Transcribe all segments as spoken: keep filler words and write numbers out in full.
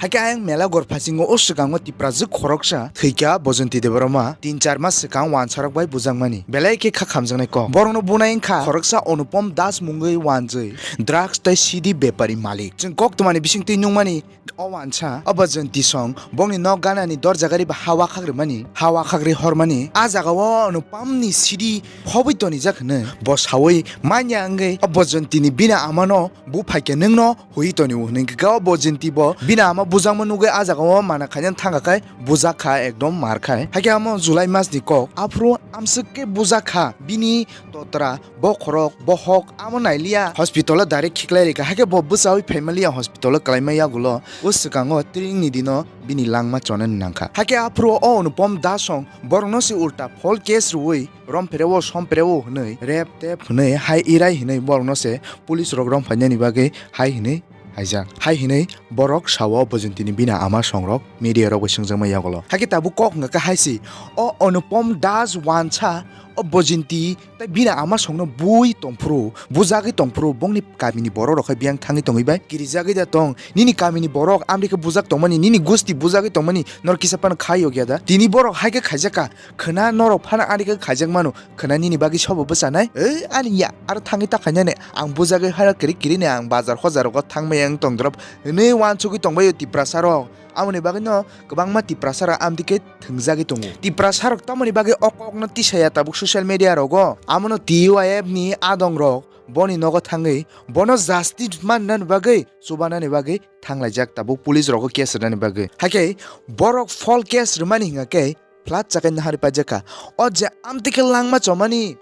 Hakhe ayang mela gor phasingo o swkango Tiprajwk khoroksa thwikha Bojonti Debbarma tin char mas swkang wansarok bai bujakmani. Belai khe kha khamjaknai kok. Borokno bunai wngkha khoroksa Anupam Das mungwi wanjwi drugs tei C D bepari malik. Chwng koktwmani bisingtwi nukmani o wansa o Bojonti song bongni nok ganani dorja gari ba ha wakhak rwmani, ha wakhak ri hormani. A jagao Anupamni C D phobwi tonijak hwnwi bo sawi manya wngwi o Bojontini bini amano bu phaikhe nwngno hui toni o hwnwi khe o Bojonti bo bini ama bujakma nugwi a jagao mana khaina thangkha khai bujak kha ekdom mar khai. Hakhe amo July masni kok aphuru amswk khe bujak kha bini totra, bokhorok, bohok amo nailiya hospital o direct khiklai rikha. Hakhe bo bwchaui phaimaliya hospital o kwlaima yagulo o swkango tringni dino bini langma chonani nangkha. Hakhe aphuru o Anupam Das song borokno se ulta phol case rwui romphre o somphre o hwnwi rep tep hwnwi hai irai hwnwi borokno se police rok romphainani bagwi hai hwnwi haijak. Hai hwnwi borok sao Bojontini bini ama songrok media rok bai swngjakma yagulo. Hakhe tabuk kok hwnkha khe hai si o Anupam Das wansa o Bojonti tei bini ama songno bui tongphuru, bujagwi tongphuru, bongni kamini borok rok hai biyang thangwi tongwi bai kirijagwi da tong. Nini kamini borok amri khe bujak tongmani, nini gusti bujagwi tongmani norok kisa phano khai yokya da? Tini borok hai khe khaijak kha, khwna norok phano ani khe khaijak mano, khwna nini bagwi sobo bwchanai? Ei ani ya, aro thangwi ta khainani ang bujagwi hara kiri kiri ni ang bazar hojar rogo thangmaya wng tong drop hwnwi wansugwi tongbai o Tiprasa rok. Amoni bagwi no kwbangma Tiprasa rok amtwi khe thwngjagwi tongo. Tiprasa rok tamoni bagwi o kokno tisaya tabuk social media rogo. Amono T Y F ni adong rok boni nogo thangwi bono justice mannani bagwi, chubanani bagwi thanglaijak tabuk police rogo case rwnani bagwi. Hakhe borok phol case rwmani hwnga khe flat chakai nahari paijak kha. O je amtwi khe langma chomani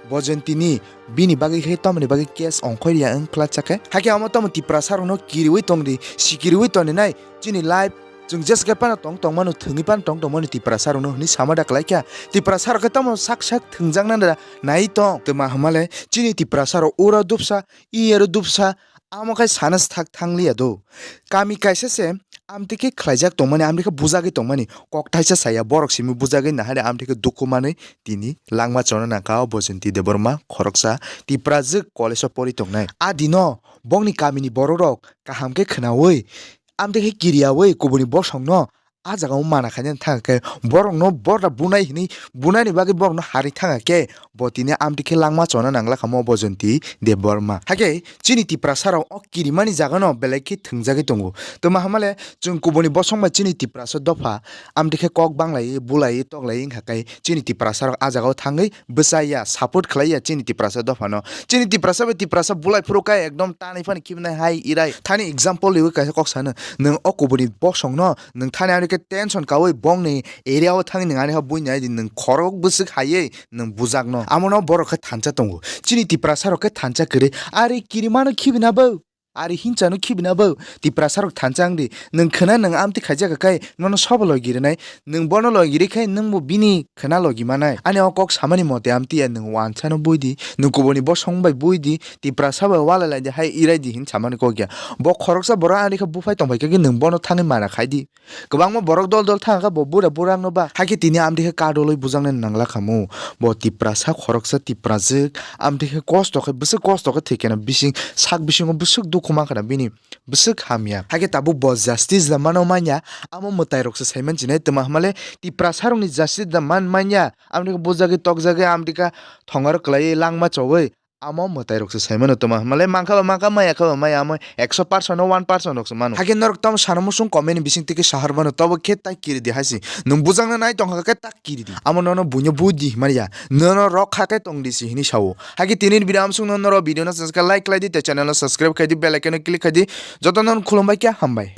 Bojontini bini bagwi khe tamoni bagwi case ongkhoi ya wng flat chakai. Hakhe omo tamo Tiprasa rokno kiriwi tongdi, sikiriwi toninai chini life. Chwng jeske phano tong tongmano, thwngwi phano tong tongmani Tiprasa rokno hwnwi sama da kwlai kha. Tiprasa rok khe tamo sak sak thwngjakna da nai tong. Twma hwnmale chini Tiprasa rok uro dupsa, iyero dupsa, amo khai sana thak thangliya do. Kami kaisa se amtwi khe khlaijak tongmani, amtwi khe bujagwi tongmani, kok thaisa saya borok simi bujagwi nahari amtwi khe dukhu manwi tini langma chona nangkha o Bojonti Debbarma khoroksa Tiprajwk college o pori tongnai. A dino bongni kamini borok rok kaham khe khwnawi amtwi khe kiriyawi kubuni bosongno a jagao mana khainani thangkha khe borokno borda bunai hwnwi bunani bagwi borokno harwi thangkha khe bo tini amtwi khe langma chona nangla kha mo Bojonti Debbarma. Hakhe chini Tiprasa rok o kirimani jagano belai khe thwngjagwi tongo. Twma hwnmale chwng kubuni bosong bai chini Tiprasa dopha amtwi khe kok banglaiwi bulaiwi toklaiwi wngkha khe chini Tiprasa rok a jagao thangwi bwchaiya, support khlaiya chini Tiprasa dophano. Chini Tiprasa bai Tiprasa bulai phuru khe ekdom tanwi phano khibinai hai irai. Thani example riwi kaisa kok sano, nwng o kubuni bosongno nwng thani ani khe tension kaui bongni area o thangwi nwng ani ha buini aidi nwng khorok bwswk haiwi nwng bujakno. Amono borok khe thansa tongo. Chini Tiprasa rok khe thansa kwrwi. Ari kirimano khibina bo. Ari hinchano khibina bo Tiprasa rok thansa wngdi. Nwng khwna nwng amtwi khaijak kha khe nono sobo logi rwnai. Nwng bono logi rwi khe nwngbo bini khwna logi manai. Ani o kok samani mote amtwi ya nwng wansano buidi. Nwng kubuni bosong bai buidi. Tiprasa bai walai lai di hai irai di hin samani kok ya. Bo khoroksa borok ani khe buphai tongphai khe nwng bono thangwi mana khai di. Kwbangma borok dol dol thang kha bo bura bura no ba. Hakhe tini amtwi khe kadolwi bujaknai nangla khamu. Bo Tiprasa khoroksa Tiprajwk amtwi khe kosto khe bwswk kosto khe thwikhe na bising sak bisingo bwswk dukhu mankha na bini bwswk hamya. Hakhe tabuk bo justice da mano manya amo mwtai rok se saiman chinai twma hwnmale Tiprasa rokni justice da man manya amtwi khe bujagwi tokjagwi amtwi khe thongaro kwlaiwi langma chowui. Amo mwtai rok se sai mano twma hwnmale mankha ba mankha maya kha ba maya amo ekso percent no one percent rok se mano. Hakhe norok tamo sana muchung comment ni bising twi khe sahar mano tobo khe tak kiri di hai si. Nwng bujakna nai tongkha khe tak kiri di. Amo nono buino bui di hwnmani ya. Nono rok kha khe tong di si hwnwi sao. Hakhe tini ni video amsung no norok video no chajak khe like khlai di tei channel no subscribe khai di bell icon no click khai di. Joto no khulumbai khe hambai.